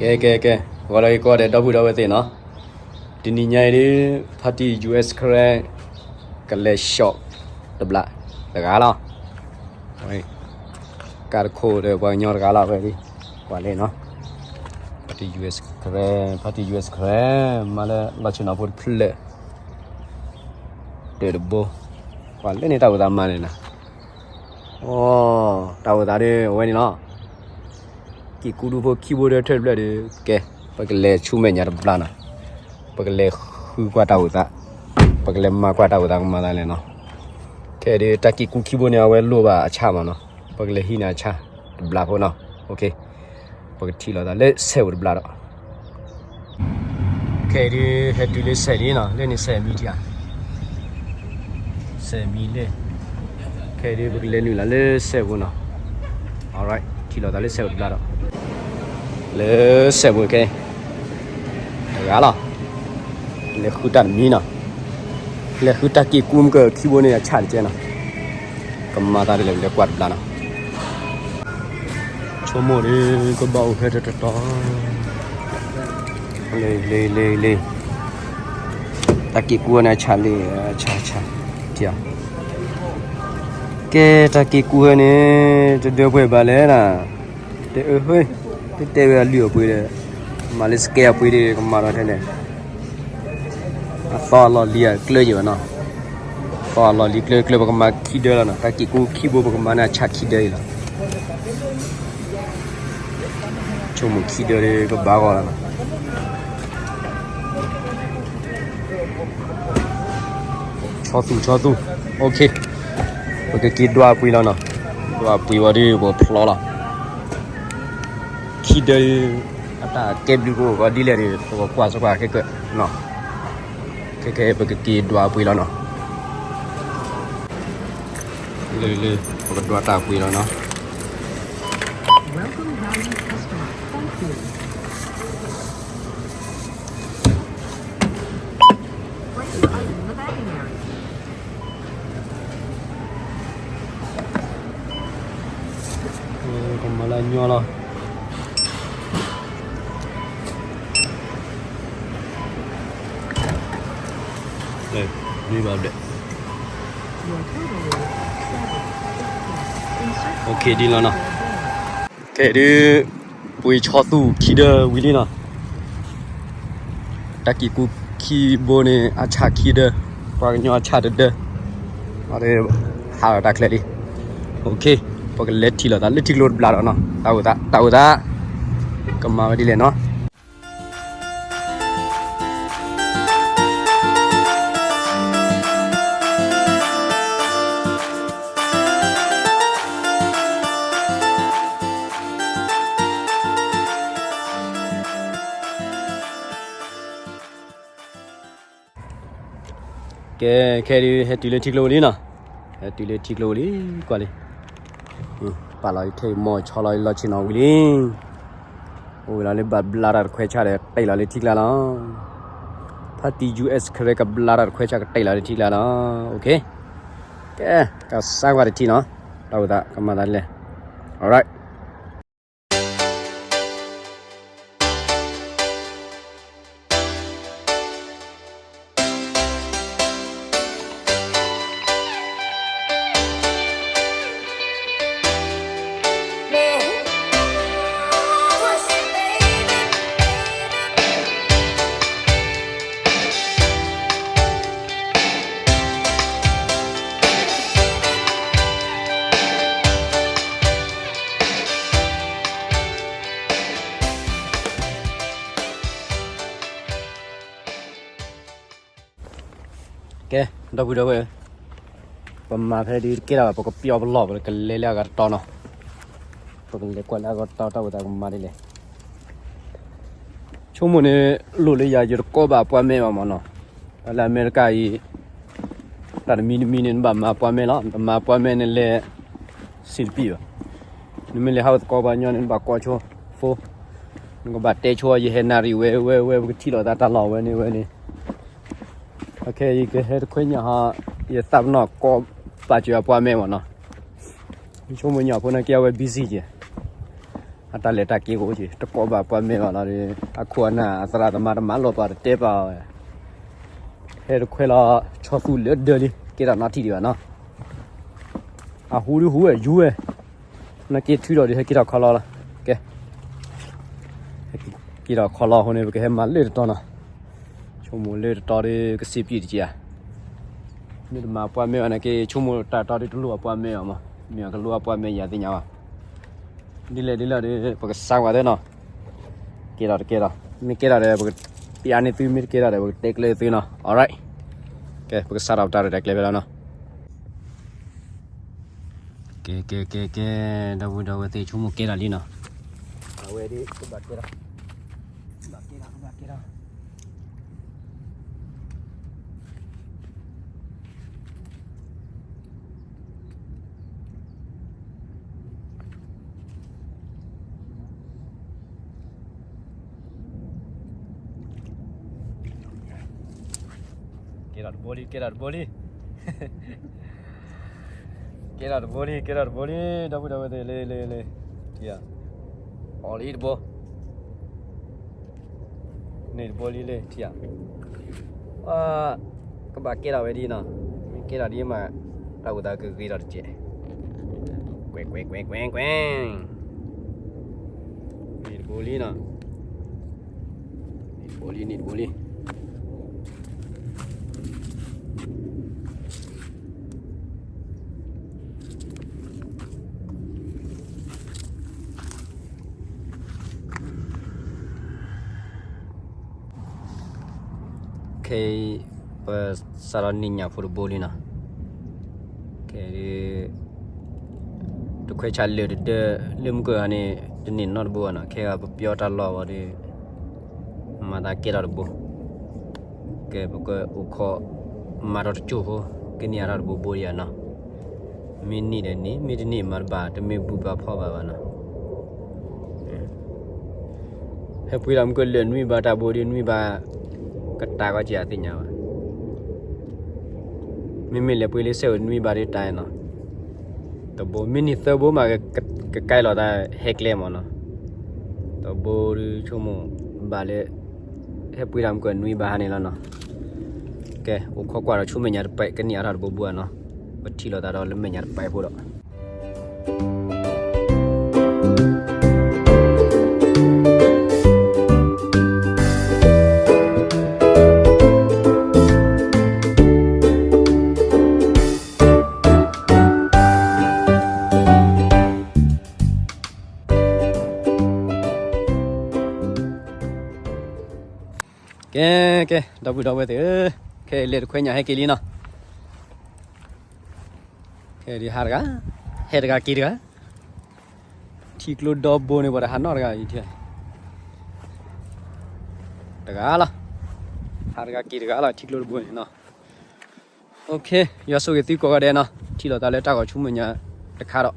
ကဲ ကဲ ကဲ, ဂီၤလၢအဂ့ၤကိးဂၤဒဲး ဒီပုၢ်ဒီဝဲၢ်သ့ၣ်နီၤ, တနံၤညါအံၤဒ် ဖါတံၢ် ယူၢ်အ့း ခရဲ ကလဲၤ shop တဘျး တဂၤလီၤ. ကးတခိၣ်ဒီးပှၤကညီတဂၤလီၤဝဲဒ်, ကွၢ်လဲၣ်နီၤ, ဖါတံၢ် ယူၢ်အ့း ခရဲ, ဖါတံၢ် ယူၢ်အ့း ခရဲ, မၤလၢလီၢ်ဆ့ၣ်နီၤဖိတဖျၢၣ် တၢၢ်တဘိ, ကွၢ်လဲၣ်န့ၣ်တၢ်အိၣ်သးမၤန့ၣ်နီၤ. အိ, တၢ်အိၣ်သးဒ်အဝဲန့ၣ်လီၤ. က့ၤကူဒူဖိခံဘိဒီးထၢၣ်တဖျၢၣ်ဒီး ကဲ, ပကလဲၤဆူမဲာ်ညါတဘျးနီၤ, ပကလဲၤဃုကွၢ်တၢ်အိၣ်သး, ပကလဲၤမၤကွၢ်တၢ်အိၣ်သးကမၤသးလဲၣ်နီၤ. ခဲအံၤဒ်တၢ်က့ၤကူခံဘိန့ၣ် အဝဲလိၣ်ဘၣ်အဆၣ်မးနီၤ, ပကလဲၤဟံးန့ၢ်အဆၣ်တဘျးဖိနီၤ. ပကထံၣ်လိာ်သးလၢစဲးပူၤတဘျးဒီး ခဲအံၤဒ်ဟဲတုၤလၢစဲးလံနီၤ, လၢန့ၣ်စဲးမံၤထံဧါ, စဲးမံၤလၢ, ခဲအံၤဒ်ပကလဲၤနုာ်လီၤလၢစဲးပူၤနီၤ. Alright, ထံၣ်လိာ်သးလၢစဲးပူၤတဘျးဒီး, လၢစဲးပူၤခဲအံၤ တဂၤလီၤ. လဲၤဃုတၢ်တမံၤနီၤ, လဲၤဃုတၢ်က့ၤကူမ့ၢ်ကခံဘိန့ၣ်အဆၣ်တကဲနီၤ, ကမၤသးဒ်လဲၣ်လဲၤကွၢ်တဘျးနီၤ. ဆိကမိၣ်ဒီး ကဘၣ်အိၣ်ဖဲတတီၤတီၤ, လ့ၤလ့ၤလ့ၤလ့ၤ, တၢ်က့ၤကူန့ၣ်အဆၣ်လံ, အဆၣ်ဆၣ်, ကဲတၢ်က့ၤကူဝဲန့ၣ် တဒၢပှဲၤဘၣ်လဲၣ်နီၤ, တအၢ တတဲဝဲအလုၢ်အပှ့ၤဒီး, မၤလၢစကဲအပှ့ၤဒီး ကမၤဒီးထဲလဲၣ်. အသီအလီၢ်လံၤအကျၢၤယံၤဘၣ်နီၤ, သီအလီၢ်လံၤကျၢၤကျၢၤ ပကမၤခံဒၢလီၤနီၤ, တၢ်က့ၤကူခံဘိ ပကမၤန့ၢ်အဆၣ်ခံဒၢအံၤလီၤ. ဆိကမိၣ်ခံဒၢဒီးကဘၣ်ဂီၢ်လီၤနီၤ. ဆီသူၣ် ဆီသူၣ်, OK, ပကက့ၤဒွးပှ့ၤလီၤနီၤ, ဒွးပှ့ၤဝံၤဒီးပကဖျီလီၤ. ခံဒၢ, အတၢ်ကဲဘျုးကအိၣ်ဂီၤဒ်လဲၣ်ဒီး ပကကွၢ်စ့ၢ်ကီးခဲကၢၣ်နီၤ, ခဲကဲ ပကက့ၤဒွးပှ့ၤလီၤနီၤ. လ့ၤလ့ၤ, ပကဒွးတၢ်ပှ့ၤလီၤနီၤ. ကမၤလၢညီလီၤ. မ့ၢ်ဘၣ်ဒဲး, OK ဒ်လီၤနီၤ. ခဲအံၤဒ် ပှ့ၤဆီသူၣ်ခံဒၢဝံၤလံနီၤ. တၢ်က့ၤကူခံဘိန့ၣ် အဆၣ်ခံဒၢ, ပှၤကညီအဆၣ်တဒၢ, အဒၣ်ဟးလီၤတၢ်ချဲလံ. OK, ပကလဲၤထံၣ်လိာ်သးလၢထံကျိတဘျးဒီးနီၤ, တၢ်အိၣ်သး တၢ်အိၣ်သး ကမၤဝဲဒ်လဲၣ်နီၤ. ကဲ, ခဲအံၤဒ် ဟဲတုၤလၢထံကျိဝံၤလံနီၤ, ဟဲတုၤလၢထံကျိဝံၤလံ, ကွၢ်လံ, ပာ်လီၤအံၤခဲအံၤ မီၢ်ဆီလီၤအံၤလီၢ်ဆ့ၣ်နီၤဝံၤလံ. အိၣ်ဝဲလီၤလၢဘၣ်ဘျါတၢ်တခွဲးဆၣ်ဒီး တ့ၢ်လီၤလၢထံကျါလီၤ. ဖါတံၢ် ယူၢ်အ့း ခရဲ ကဘျါတၢ်တခွဲးဆၣ် ကတ့ၢ်လီၤလၢထံကျါလီၤ. OK, ကဲ, ကစၢ်ကွၢ်တထံၣ်နီၤ, တၢ်အိၣ်သး ကမၤသးဒ်လဲၣ်. Alright. ကဲ, ဒီပုၢ်ဒီဝဲၢ်, ပမၤဖဲဒ်တကဲလၢၤဘၣ် ပကပျီပလီၢ် ပကလဲၤလၢအဂၤတတီၤနီၤ. ပကလဲၤကွၢ်လၢအဂၤတတီၤ တၢ်အိၣ်သးကမၤဒ်လဲၣ်. ဆိကမိၣ်န့ၣ် လိၣ်လၢယၤ ယတကိးဘၣ်ပှၤမဲဘၣ်မးနီၤ. လၢအမဲရကၤအံၤ တၢ်တမံၤတမံၤန့ၣ် နဘၣ်မၤပှၤမဲလီၤ. နတမၤပှၤမဲန့ၣ်လဲၤ စ့တပံၢ်ဘၣ်. နမ့ၢ်လဲၤဟးဝဲသကိးပှၤကညီန့ၣ် နဘၣ်ကိးဆိ phone, နကဘၣ်တဲဆိ ယဟဲနၣ်ရံၣ်ဝဲ ဝဲ ဝဲ ပကထံၣ်လိာ်သးတၢ်လီၢ်ဝဲန့ၣ်ဝဲန့ၣ်. အခဲအံၤ ယကဟဲတခွဲညၣ်ဟီ, ယသးပနီၣ်ကိးပာ်စၢၤအပှၤမဲမးနီၤ. ယဆိကမိၣ်ညၣ်ဖိန့ၣ်ကဲ အဝဲ busy ကဲ, အ တၢ်လဲၤတၢ်က့ၤအိၣ်က့ၤ တကိးဘၣ်ပှၤမဲာ်ဘၣ်လီၤဒီး အခိၣ်အနၢ်အသရၣ်သမါတမၤလိာ်ပှၤတတဲပာ်ဝဲ, ဟဲတခွဲလီၤ ဆီသူလၢဒၢလံ ကဲထီၣ်နီထံၣ်ဒံးဘၣ်နီၤ, အဟူဒုဟူဝဲယူၤဝဲ, နက့ၤထုးထီၣ်ဒီး ဟဲက့ၤထီၣ်ခီလီၤလီၤ, ကဲ က့ၤထီၣ်ခီလီၤအဃိန့ၣ် ပကဟဲမၤလၢတတီၤနီၤ, ဆိကမိၣ်လၢတတီၤဒီး ကစ့ပံၣ်တက့ၢ်ဧါ, မ့ၢ်တမၤပှၤမဲာ်ဘၣ်န့ၣ်က့ ဆိကမိၣ်တၢ်တီၤဒီးတလိၣ်အပှၤမဲာ်ဘၣ်မး, မ့ၢ်အကလိၣ်အပှၤမဲာ်ယၤသ့ၣ်ညါဘၣ်, ဒ်လဲၣ်ဒ်လဲၣ်ဒီး ပကစးကွၢ်သ့နီၤ, ကဲထီၣ်တကဲထီၣ်, မ့ၢ်ကဲထီၣ်ဒီး ပကပျးန့ၢ်သု မ့ၢ်တကဲထီၣ်ဒီး ပကတဲကျဲသုနီၤ, alright, ကဲ ပကစးထီၣ်ပတၢ်ရဲၣ်တၢ်ကျဲၤဖဲလီၤနီၤ ကဲ ကဲ ကဲ ကဲ, ဒီပုၢ်ဒီဝဲၢ်သ့ၣ် ဆိကမိၣ်ကဲထီၣ်လံနီၤ, အဝဲဒ် ကဘၣ်ကဲထီၣ်, ကဘၣ်ကဲထီၣ် ကဘၣ်ကဲထီၣ်, ကဲထီၣ်တဘိလံ ကဲထီၣ်တဘိလံ ကဲထီၣ်တဘိလံ ကဲထီၣ်တဘိလံ ဒီပုၢ်ဒီဝဲၢ်သ့ၣ် လ့ လ့ လ့ ထံၣ်ဧါ, အီၣ်လံတဘိ, န့ၢ်တဘိလံလ့ ထံၣ်ဧါ, ကဘၣ်ကဲထီၣ်ဝဲဒ်နီၤ, မ့ၢ်ကဲထီၣ်ဒ်မး တၢ်အိၣ်သးကဂ့ၤထီၣ်တက့ၢ်, ကွဲ ကွဲ ကွဲ ကွဲ ကွဲ န့ၢ်တဘိလံနီၤ, န့ၢ်တဘိလံ န့ၢ်တဘိလံ ခဲအံၤ ပစးထီၣ်န့ၢ်ညၣ်ဖိတဘိလံနီၤ, ခဲအံၤ တခွဲးဆးလၢာ်တဒၢ လၢမုၢ်ကၢၢ်ဂၤန့ၣ် တန့ၢ်နီတဘိဘၣ်နီၤ, ခဲအံၤပပျီတၢ်လီၢ်ဝံၤဒီး မၤသးကဲထီၣ်တဘိ, ကဲ ပကအိၣ်ခိး မၤထီၣ်တကၠိၢ်ဖိ ကန့ၢ်အါထီၣ်တဘိဘိဒံးဧါနီၤ, မ့ၢ်န့ၢ်ဒီးန့ၢ် မ့ၢ်တန့ၢ်မၤတဘၣ် တမ့ၢ်ဘူၣ်ဘၣ်ဖီဘၣ်ဘၣ်နီၤ ဟဲပှ့ၤတၢ်မုၢ်ကၢၢ်လၢာ်နွံဘၣ်တၢ်ဘိဒီးနွံဘၣ် ကတၢ်ကီက့ၤအသ့ၣ်ညါဘၣ်, မ့မ့ၢ်လဲၤပှ့ၤလၢစဲအိၣ်နွံဘၣ်ဒီးတၢ်နီၤ, တဘိ မ့ၢ်န့ၢ်သၢဘိမး ကကဲလီၤသးဟဲကျဲမးနီၤ, တဘိဒီးဆိကမိၣ်ဘၣ်လၢ ဟဲပှ့ၤတၢ်မုၢ်ကၢၢ်နွံဘၣ်ဟါန့ၣ်လီၤနီၤ, ကဲ အိၣ်ခိးကွၢ်ဒီးဆူမဲာ်ညါတပဲာ် ကန့ၢ်အါထီၣ်တဘိဘိဧါနီၤ, ပထံၣ်လိာ်သးဒီးလၢမဲာ်ညါတပဲာ်ဖိဒီး ကဲ ကဲ ဒီပုၢ်ဒီဝဲၢ်သ့ၣ်ဧၢ, ခဲအံၤလဲၤတခွဲညၣ်ဟဲက့ၤလံနီၤ, ခဲအံၤဟးတဂၤ, ဟဲတဂၤက့ၤတဂၤ, ထံကျိဒီဘိန့ၣ် ပှၤတဟးနီတဂၤအံၤ, တဂၤလီၤ, ဟးတဂၤက့ၤတဂၤလီၤ ထံကျိတဘိန့ၣ်နီၤ, ယွၤဆိၣ်ဂ့ၤသုကိးဂၤဒဲးနီၤ, ထံၣ်လိာ်သးလၢတၢ်ဂီၤဆူမဲာ်ညါတခါဒီး